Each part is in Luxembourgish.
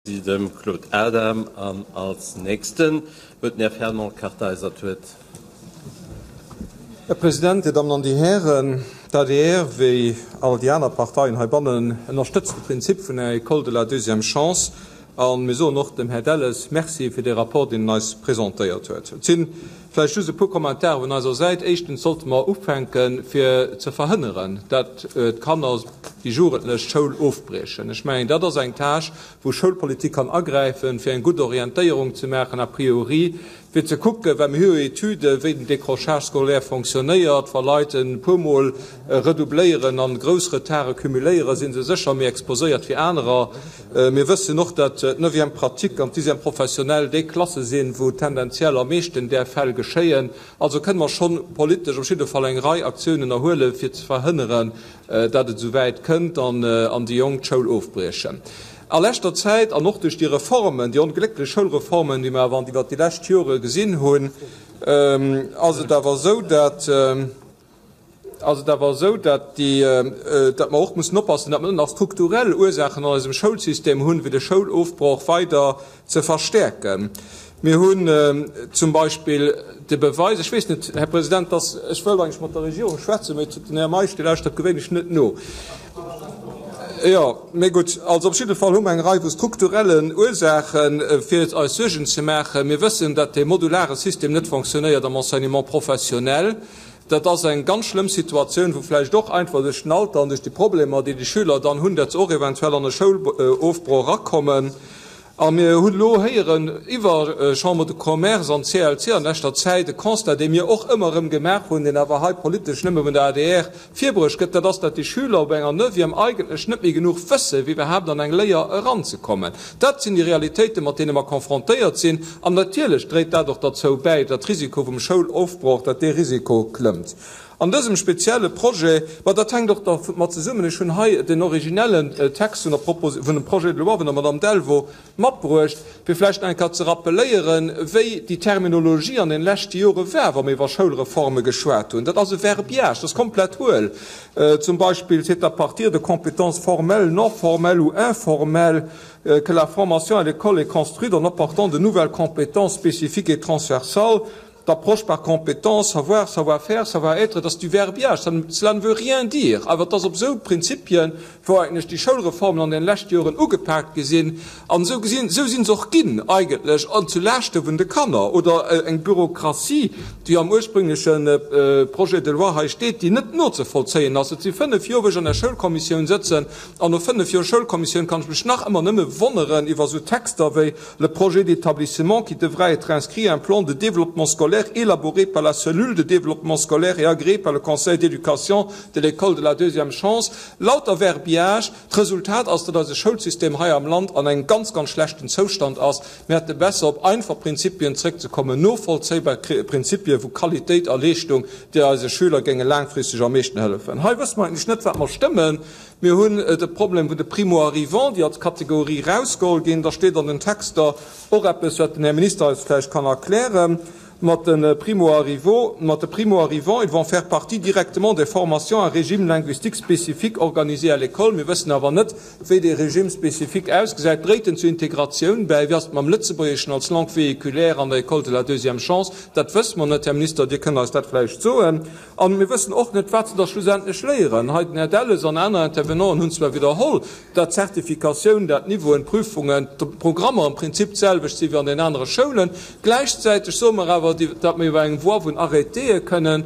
Merci dem Claude Adam. An als Nächsten huet den Här Fernand Kartheiser d'Wuert. Här President, Dir Dammen an Dir Hären, d'ADR, wéi all déi aner Parteien heibannen, ënnerstëtzt de Prinzip vun enger École de la deuxième chance. A mir soen och dem Här Delles Merci fir dee Rapport, deen en eis presentéiert huet. Et si vläicht just e puer Kommentare vun eiser Säit. Éischtens sollte mer ufänken, fir ze verhënneren, dat d'Kanner, déi Jugendlech, d'Schoul ofbriechen. Ech mengen, dat ass eng Tâche, wou Schoulpolitik kann agräifen, fir eng gutt Orientéierung ze maachen a priori, fir ze kucken, well mir hu jo Etüden, wéi den Décrochage scolaire fonctionnéiert. Wa Leit e puermol redoubléieren an grouss Retarde cumuléieren, si se sécher méi exposéiert wéi anerer. Mir wëssen och, datt d'Neuvième pratique an d'Dixième professionnelle déi Klasse sinn, wou tendenziell am meeschten där Fäll geschéien. Also kënne mer schonn politesch op jidde Fall eng Rei Aktiounen erhuelen, fir ze verhënneren, datt et esou wäit kënnt an déi Jonk d'Schoul ofbriechen. A leschter Zäit, an och duerch déi Reformen, déi onglécklech Schoulreformen, déi mer awer iwwert déi lescht Jore gesinn hunn, ass et awer esou, datt, ass et awer esou, datt déi, datt mer och mussen oppassen, datt mer net nach strukturell Ursaachen an eisem Schoulsystem hunn, fir de Schoulofbroch weider ze verstäerken. Mir hunn zum Beispill de Beweis, ech weess net, Här President, dass, ech wëllt eigentlech mat der Regierung schwätzen, mä den Här Meisch, dee lauschtert gewéinlech net no. Jo, mä gutt, also op jidde Fall hu mer eng Rei vu strukturellen Ursaachen, fir eis Suergen ze maachen. Mir wëssen, datt dee modulare System net fonctionnéiert am Enseignement professionnel. Dat ass eng ganz schlëmm Situatioun, wou vläicht och einfach duerch den Alter an duerch déi Problemer, déi déi Schüler dann hunn, datt se och eventuell an e Schoulofbroch erakommen. A mir hunn elo héieren iwwer Chambre de Commerce an CLC an leschter Zäit e Constat, dee mir och ëmmer erëm gemaach hunn, deen awer hei politesch nëmme vun der adr virbruecht gëtt, dat ass, datt déi Schüler op enger Neuvième eigentlech net méi genuch wësse fir iwwerhaapt an eng Léier eranzekommen. Dat sinn déi Realitéiten, mat deene mer confrontéiert sinn. An natierlech dréit dat och derzou bäi, datt d'Risiko vum Schoulofbroch, datt dee Risiko klëmmt. An dësem spezielle Projet, ma dat hänkt och dermat zesummen, ech hunn hei den originellen Text vun der Propos-, vun dem Projet de loi vun der Madame Delvaux matbruecht, fir vläicht nach eng Kéier ze rappeléieren, wéi déi Terminologie an den leschte Jore war, wa mir iwwer Schoulreforme geschwat hunn. Dat ass e Verbiage, dat ass komplett huel. Zum Beispill, C'est à partir de compétences formelles, non formelles ou informelles que la formation à l'école est construite en apportant de nouvelles compétences spécifiques et transversales. D'Approche par compétences, savoir, savoir-faire, savoir-être, et ass du verbiage, cela ne veut rien dire, awer et ass op esou Prinzipien, wou eigentlech déi Schoulreformen an den leschte Joren ugepaakt gi sinn, an esou gesinn, esou si se och ginn eigentlech, an zu Laaschte vun de Kanner, oder eng Bürokratie, déi am ursprüngleche Projet de loi hei steet, déi net nozevollzéien ass. Et si fënnf Joer, wou ech an der Schoulkommissioun sëtzen, an no fënnf Joer Schoulkommissioun kann ech mech nach ëmmer nëmme wonneren iwwer esou Texter wéi, Le projet d'établissement qui devra être inscrit à un plan de développement scolaire élaboré par la cellule de développement scolaire et agréé par le conseil d'éducation de l'école de la deuxième chance. Lauter Verbiage. D'Resultat ass, datt eise Schoulsystem hei am Land an engem ganz, ganz schlechten Zoustand ass. Mir hätte besser, op einfach Prinzipien zréckzekommen, novollzéibar Prinzipien vu Qualitéit a Leeschtung, déi eise Schüler géinge laangfristeg am meeschten hëllefen. Hei wësse mer eigentlech net, wat mer stëmmen. Mir hunn de Problem vun de Primo-arrivants, déi als Kategorie erausgeholl ginn. Da steet an den Texter och eppes, wat den Här Minister eis vläicht kann erklären, mat de Primo-arrivaux, mat de Primo-arrivants, ils vont faire partie directement des formations à régime linguistique spécifique organisées à l'école. Mir wëssen awer net, wéi dee Régime spécifique ausgesäit. Dréit en zur Integratioun bäi? Wéi ass et mam Lëtzebuergeschen als Langue véhiculaire an der École de la deuxième chance? Dat wësse mer net. Här Minister, Dir kënnt eis dat vläicht soen. A mir wëssen och net, wat se da schlussendlech léieren. Hei den Här Delles an aner Intervenanten hunn zwar widderholl, dat d'Zertifikatioun, dat d'Niveauen, d'Prüfungen, d'Programmer am Prinzip d'selwecht si wéi an den anere Schoulen. Gläichzäiteg soe mer awer, dat mer iwwer eng Voie vun Arrêtéë kënnen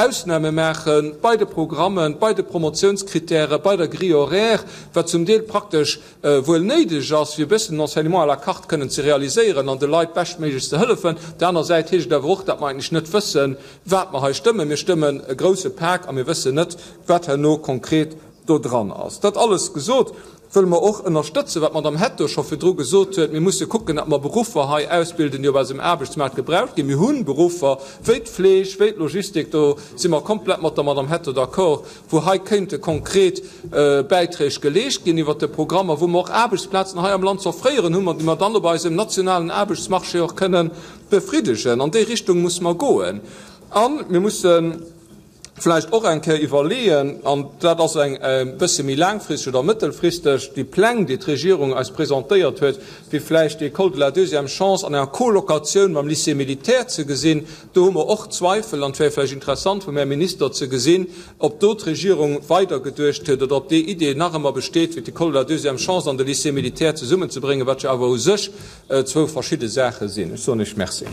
Ausname maache bei de Programmen, bei de Promotiounskritäre, bei der Grille horaire, wat zum Deel praktesch wuel néideg ass, fir e bëssen den Enseignement à la carte kënnen ze realiséieren an de Leit beschtméiglechst ze hëllefen. Op der aner Säit heescht et awer och, dat mer eigentlech net wëssen, wat mer hei stëmmen. Mir stëmmen e grouse Pak a mir wëssen net, wat herno konkret do dran ass. Dat alles gesot, wëlle mer och ënnerstëtzen, wat d'Madame Hetto scho virdru gesot huet, Mir musse kucken, datt mer Beruffer hei ausbilden, déi op eisem Aarbechtsmaart gebraucht ginn. Mir hu Beruffer wéi d'Fleeg, wéi d'Logistik, do si mer komplett mat der Madame Hetto d'accord, wou hei kéinte konkret Bäiträg geleescht ginn iwwert de Programm a wou mer och Aarbechtsplazen hei am Land z'offréieren hunn, déi mer dann op eisem nationalen Aarbechtsmarché och kënnen befriddegen. An déi Richtung muss mer goen. A mir mussen. Vläicht och eng Kéier iwwerleeën, an dat ass eng e bësse méi laangfristeg oder mëttelfristeg, déi Pläng, déi d'Regierung eis presentéiert huet, fir vläicht déi École de la deuxième chance an enger Colocatioun mam Lycée militaire ze gesinn. Do hu mer och Zweifel an et wär vläicht interessant vum Här Minister ze gesinn, ob do d'Regierung weidergeduecht huet oder ob déi Idee nach ëmmer besteet, fir d'École de la deuxième chance an de Lycée militaire zesummenzebréngen, wat jo awer u sech zwou verschidde Saache sinn. Ech soen Iech Merci.